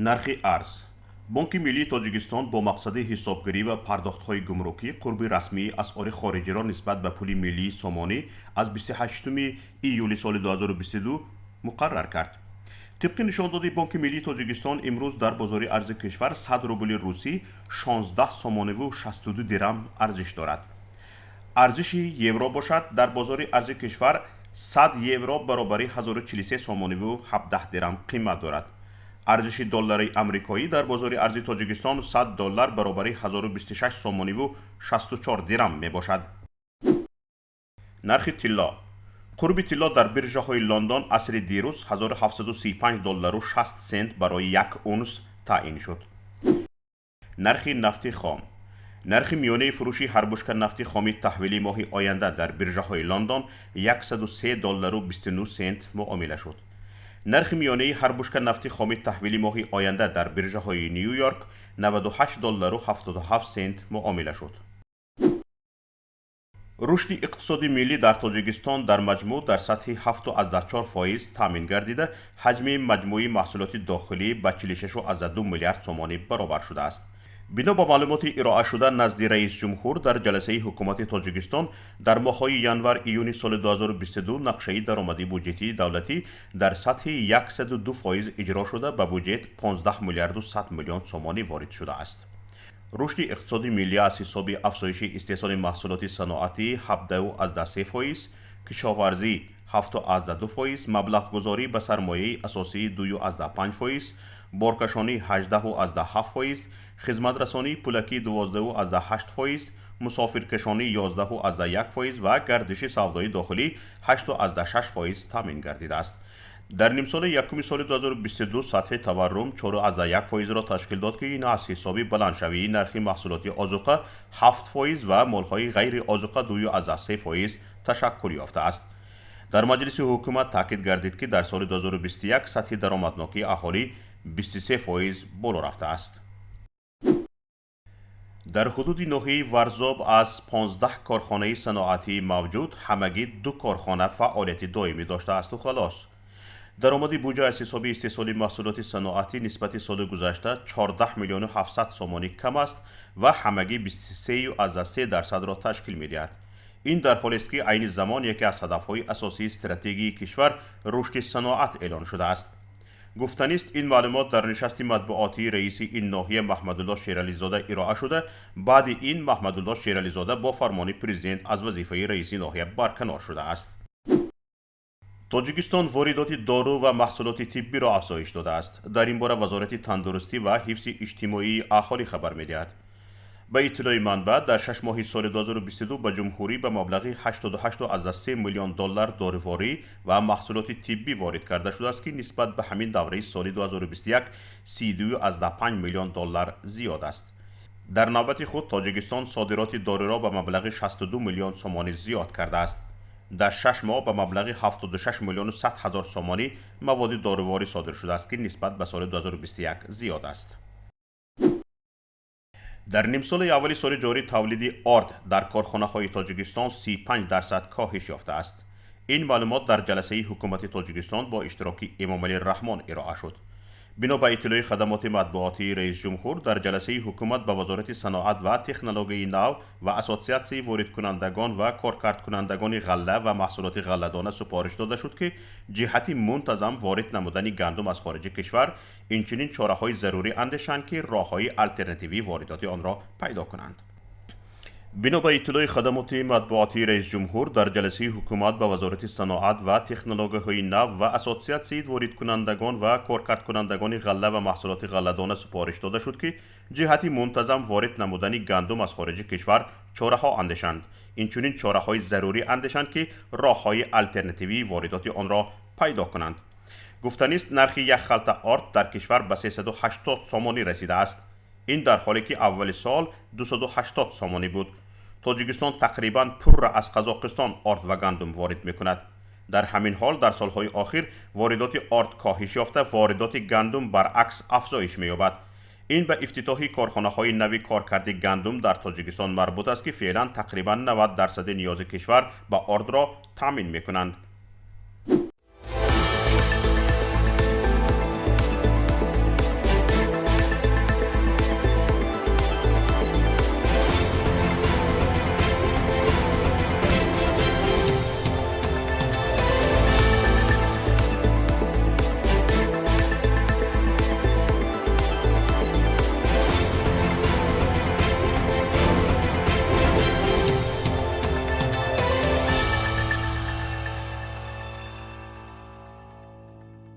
Нархи арз. Бонки миллии Тоҷикистон бо мақсади ҳисобгирӣ ва пардохтҳои гумрукӣ қурби расмии асъори хориҷиро нисбат ба пули миллии сомонӣ аз 28 июли соли 2022 муқаррар кард. Тибқи нишондоди Бонки миллии Тоҷикистон, имрӯз дар бозори арзи кишвар 100 рубли русӣ 16 сомониву 62 дирам арзиш дорад. Арзиши евро бошад, дар бозори арзи кишвар 100 евро баробари 1043 сомониву 17 дирам қимат дорад. Арзиши доллари амрикоӣ дар бозори арзи Тоҷикистон 100 доллар баробари 1026 сомониву 64 дирам мебошад. Нархи тилло. Қурби тилло дар биржаҳои Лондон асри дирӯз 1735 доллару 60 сент барои як унс таъин шуд. Нархи нафти хом. Нархи миёнаи фурӯши ҳар бушка нафти хоми таҳвили моҳи оянда дар биржаҳои Лондон 103 доллару 29 сент муомила шуд. Нархи миёнаи ҳар бушка нафти хоми таҳвили моҳи оянда дар биржаҳои Ню Йорк 98 доллару 77 сент муомила шуд. Рушди иқтисоди миллӣ дар Тоҷикистон дар маҷмӯъ дар сатҳи 7,4% таъмин гардида, ҳаҷми маҷмӯи маҳсулоти дохилӣ ба 46,2 миллиард сомонӣ баробар шудааст. Бино ба маълумоти ироашуда назди раисҷумҳур дар ҷаласаи ҳукумати Тоҷикистон, дар моҳҳои январ июни соли 2022 нақшаи даромади буҷетии давлатӣ дар сатҳи 102% иҷро шуда, ба буҷет 15 миллиарду 100 миллион сомонӣ ворид шудааст. Рушди иқтисоди миллӣ аз ҳисоби афзоиши истеҳсоли маҳсулоти саноатӣ 17,3%, кишоварзӣ 7,2%, маблағгузорӣ ба сармояи асосии 2,5%, боркашонӣ 18,7%, хизматрасонии пулакӣ 12,8%, мусофиркашонӣ 11,1% ва гардиши савдои дохилӣ 8,6% таъмин гардидааст. Дар нимсолаи якуми соли 2022 сатҳи таваррум 4,1%-ро ташкил дод, ки ин аз ҳисоби баландшавии нархи маҳсулоти озуқа 7% ва молҳои ғайриозуқа 2,3% ташаккул ёфтааст. Дар маҷлиси ҳукумат таъкид гардид, ки дар соли 2021 сатҳи даромаднокии аҳолӣ 23% боло рафтааст. Дар ҳудуди ноҳияи Варзоб аз 15 корхонаи саноатии мавҷуд ҳамагӣ ду корхона фаъолияти доимӣ доштаасту халос. Даромади буҷа аз ҳисоби истеҳсоли маҳсулоти саноатӣ нисбати соли гузашта 14 миллиону 700 сомонӣ кам аст ва ҳамагӣ 23,3%-ро ташкил медиҳад. Ин дар ҳолест, ки айни замон яке аз ҳадафҳои асосии стратегияи кишвар рушди саноат эълон шудааст. Гуфтанист, ин маълумот дар нишасти матбуотии раиси ин ноҳия Маҳмадулло Шерализода ироа шуда. Баъди ин Маҳмадулло Шерализода бо фармони президент аз вазифаи раиси ноҳия барканор шудааст. Тоҷикистон воридоти дору ва маҳсулоти тиббиро афзоиш додааст. Дар ин бора Вазорати тандурустӣ ва ҳифзи иҷтимоии аҳолӣ хабар медиҳад. Ба иттилои манбаъ, дар 6 моҳи соли 2022 ба ҷумҳурӣ ба маблағи 88,3 миллион доллар доруворӣ ва маҳсулоти тиббӣ ворид карда шудааст, ки нисбат ба ҳамин давраи соли 2021 32,5 миллион доллар зиёд аст. Дар навбати худ Тоҷикистон содироти доруро ба маблағи 62 миллион сомонӣ зиёд кардааст. Дар 6 моҳ ба маблағи 76 миллиону 100 ҳазор сомонӣ маводи доруворӣ содир шудааст, ки нисбат ба соли 2021 зиёд аст. Дар нимсолаи аввали соли ҷорӣ тавлиди орд дар корхонаҳои Тоҷикистон 35% коҳиш ёфтааст. Ин маълумот дар ҷаласаи ҳукумати Тоҷикистон бо иштироки Эмомалӣ Раҳмон ироа шуд. Бино ба иттилои хадамоти матбуотии раисҷумҳур, дар ҷаласаи ҳукумат ба Вазорати саноат ва технологияи нав ва Ассотсиатсияи воридкунандагон ва коркардкунандагони ғалла ва маҳсулоти ғалладона супориш дода шуд, ки ҷиҳати мунтазам ворид намудани гандум аз хориҷи кишвар инчунин чораҳои зарурӣ андешанд, ки роҳҳои алтернативии воридоти онро пайдо кунанд. Бино ба иттилои хадамоти матбуотии раисҷумҳур, дар ҷаласаи ҳукумат ба Вазорати саноат ва технологияҳои нав ва Ассотсиатсияи воридкунандагон ва коркардкунандагони ғалла ва маҳсулоти ғалладона супориш дода шуд, ки ҷиҳати мунтазам ворид намудани гандум аз хориҷи кишвар чораҳо андешанд, инчунин чораҳои зарурӣ андешанд, ки роҳҳои алтернативии воридоти онро пайдо кунанд. Гуфтанист, нархи як халта орд дар кишвар ба 380 сомонӣ расидааст. Ин дар ҳоле ки аввали сол 280 сомонӣ буд. Тоҷикистон тақрибан пурра аз Қазоқистон орд ва гандум ворид мекунад. Дар ҳамин ҳол дар солҳои охир воридоти орд коҳиш ёфта, воридоти гандум баръакс афзоиш меёбад. Ин ба ифтитоҳи корхонаҳои нави коркарди гандум дар Тоҷикистон марбут аст, ки феълан тақрибан 90 дарсади ниёзи кишвар ба ордро таъмин мекунанд.